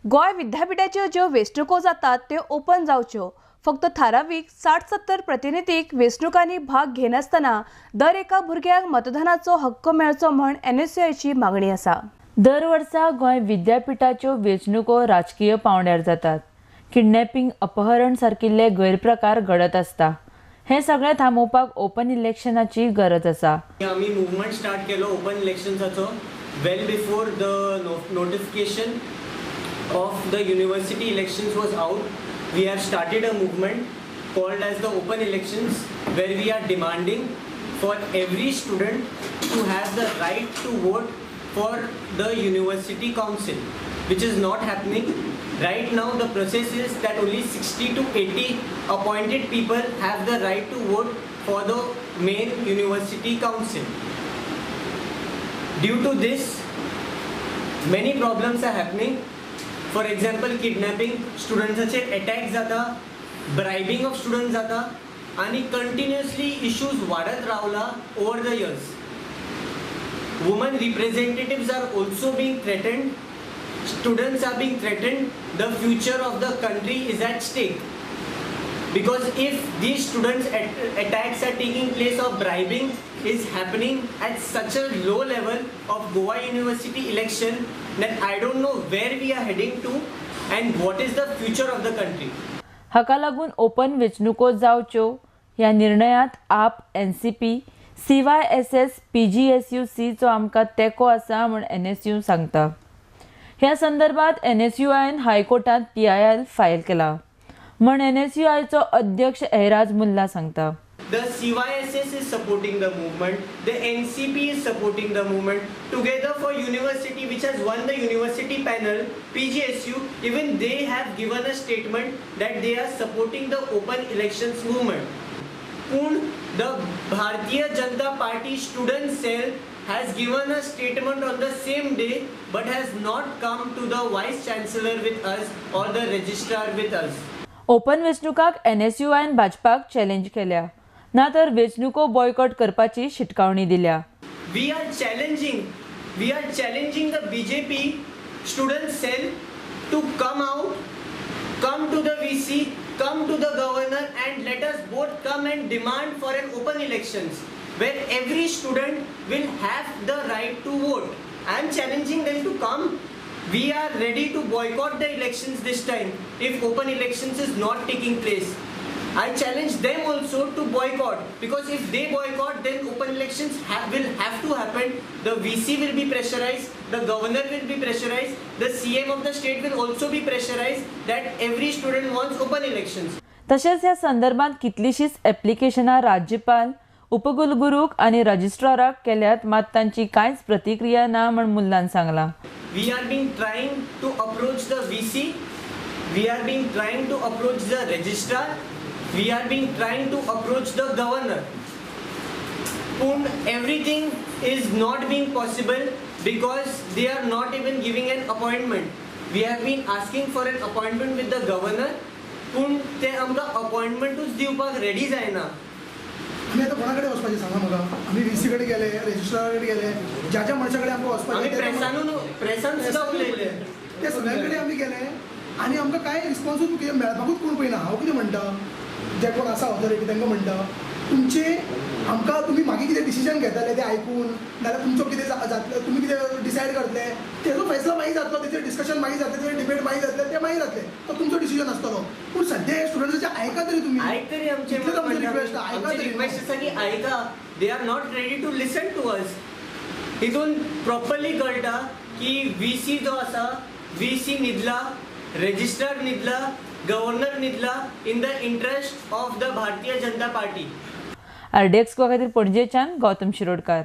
गोंय विद्यापीठाच्यो ज्यो वेंचणुको जातात त्यो ओपन जावच्यो. फक्त थारावीक 60-70 प्रतिनिधीक वेंचणुकांनी भाग घेनासतना दर एका भुरग्यांक मतदानाचो हक्क मेळचो म्हण एनएसयूआयची मागणी आसा. दर वर्सा गोंय विद्यापीठाच्यो वेंचणुको राजकीय पावंड्यार जातात. किडनॅपिंग, अपहरण सारकिल्ले गैरप्रकार घडत आसता. हे सगळें थांबोवपाक ओपन इलेक्शनाची गरज आसा. आमी मुवमेंट स्टार्ट केलो open इलेक्शन्साचो well before the notification of the university elections was out. We have started a movement called as the open elections, where we are demanding for every student to have the right to vote for the university council, which is not happening. Right now the process is that only 60 to 80 appointed people have the right to vote for the main university council. Due to this, many problems are happening. For example, kidnapping, स्टुडंट्साचेर attack जाता, ब्रायबिंग of student जाता आनी continuously issues वाडत रावला over the years. Women representatives are also being threatened, students are being threatened, the future of the country is at stake. Because if these students attacks are taking place or bribing is happening at such a low level of Goa University election, then I don't know where we are heading to and what is the future of the country. हाका लागून open वेंचणुको जावच्यो ह्या निर्णयांत आप, NCP, सीवायएसएस, पीजीएसयूसीचो आमकां तेंको आसा म्हूण NSU सांगता. ह्या संदर्भात एनएसयूआयन हायकोर्टांत पीआयएल फायल केला म्हण एनएसयूआयचो अध्यक्ष एहराज मुल्ला सांगता. The CYSS is supporting the movement, the NCP is supporting the movement. Together for University, which has won the university panel, PGSU, even they have given a statement that they are supporting the open elections movement. Pun, the Bharatiya Janata Party student cell has given a statement on the same day but has not come to the Vice Chancellor with us or the Registrar with us. Open वेंचणुकाक एनएसयूआयन भाजपाक challenge केल्या, ना तर वेंचणुको boycott करपाची शिटकावणी दिल्या. We are challenging the BJP student cell to come out, come to the VC, come to the governor and let us both come and demand for an open elections where every student will have the right to vote. I am challenging them to come. We are ready to boycott the elections this time if open elections is not taking place. I challenge them also to boycott, because if they boycott, then open elections will have to happen. The VC will be pressurized, the governor will be pressurized, the CM of the state will also be pressurized that every student wants open elections. तशेंच ह्या संदर्भात कितलीशीच एप्लिकेशनां राज्यपाल, उपकुलगुरूक आनी रजिस्ट्राराक केल्यात, मात तांची कांयच प्रतिक्रिया ना म्हण मुल्लान सांगलां. We are being trying to approach the VC, we are being trying to approach the registrar, we are being trying to approach the governor. Pun everything is not being possible because they are not even giving an appointment. We have been asking for an appointment with the governor, पूण ते आमकां अपॉइंटमेंटूच दिवपाक ready जायना. आमी आतां कोणा कडेन वचपाचें सांगा म्हाका. आमी व्ही सी कडेन गेले, रजिस्ट्रारा कडेन गेले, ज्या ज्या मनशा कडेन आमकां वचपाचें प्रेसान सुद्दां उलयले, त्या सगळ्यां कडेन आमी गेले आनी आमकां कांय रिस्पॉन्सूच मेळपाकूच कोण पळयना. हांव कितें म्हणटा, जे कोण आसा ऑथॉरिटी तांकां म्हणटा, तुमचे आमकां तुमी मागीर कितें डिसिजन घेतले तें आयकून, नाजाल्यार तुमचो कितें जातलें, तुमी कितें डिसायड करतले तेजो फैसला मागीर जातलो, तेजेर डिस्कशन मागीर जातलें, तेजेर डिबेट मागीर जातलें, तें मागीर जातलें, तो तुमचो डिसिजन आसतलो. पूण सद्या स्टुडंट्साचें आयका तरी तुमी, आयक तरी आमचें, आमचें रिक्वेस्ट आयका तरी. रिक्वेस्ट आसा की आयका. They are not ready to listen to us. हितून प्रॉपरली कळटा की व्ही सी जो आसा, व्ही सी न्हिदला, रजिस्ट्रार न्हिदला, गव्हर्नर न्हिदला in the interest of the Bharatiya Janata Party. RDX खातीर पणजेच्यान गौतम शिरोडकार.